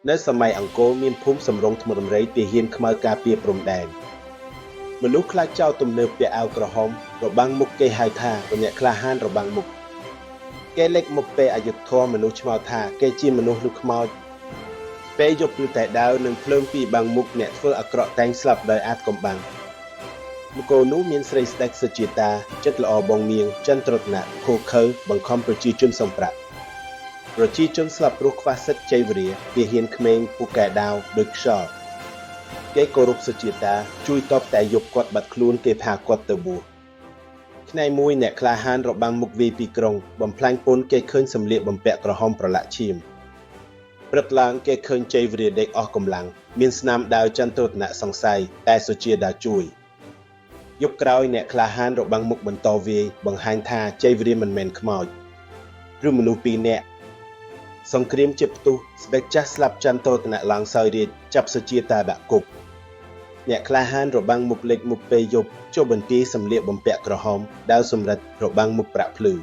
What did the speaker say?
នៅសម័យអង្គរមានភូមិសំរងថ្មដំរីទាហានខ្មៅការពារព្រំដែនមនុស្សខ្លាចចោលទំនើបពាក់អាវក្រហមរបាំងមុខគេហៅថាអ្នកក្លាហានរបាំងមុខគេលេចមុខពេលអយុត្តិធម៌មនុស្សឆ្មោថាគេជាមនុស្សឬខ្មោចពេលយប់ឬតែដាវនឹងភ្លើងពីបាំងមុខអ្នកធ្វើអាក្រក់តែងស្លាប់ដោយអាចកំបាំងនគរនោះមានស្រីស្ដេចសុជាតាចិត្តល្អបងនាងចន្ទ្រតនៈខូខើបង្ខំប្រជាជនសំប្រាក់ប្រជាជនស្លាប់ព្រោះខ្វះសិទ្ធិជ័យវរាទាហានក្មេងពូកែដាវដោយខ្យល់គេគោរពសុជាតាជួយតបតែយប់គាត់បាត់ខ្លួនគេថាគាត់ទៅបួសថ្ងៃមួយអ្នកក្លាហានរបាំងមុខវាយពីក្រុងបំផ្លាញពន្ធគេឃើញសម្លៀកបំពាក់ក្រហមប្រឡាក់ឈាមព្រឹកឡើងគេឃើញជ័យវរាដេកអស់កម្លាំងមានស្នាមដាវចន្ទរតនៈសង្ស័យតែសុជាតាជួយយប់ក្រោយអ្នកក្លាហានរបាំងមុខបន្តវាយបង្ហាញថាជ័យវរាមិនមែនខ្មោចឬមនុស្សពីរនាក់សង្គ្រាមជាផ្ទុះស្ដេចចាស់ស្លាប់ចន្ទរតនៈឡើងសោយរាជចាប់សុជាតាដាក់គុកអ្នកក្លាហានរបាំងមុខលេចមុខពេលយប់ចុះបន្ទាយសម្លៀកបំពាក់ក្រហមដាវសម្រិតរបាំងមុខប្រាក់ភ្លឺ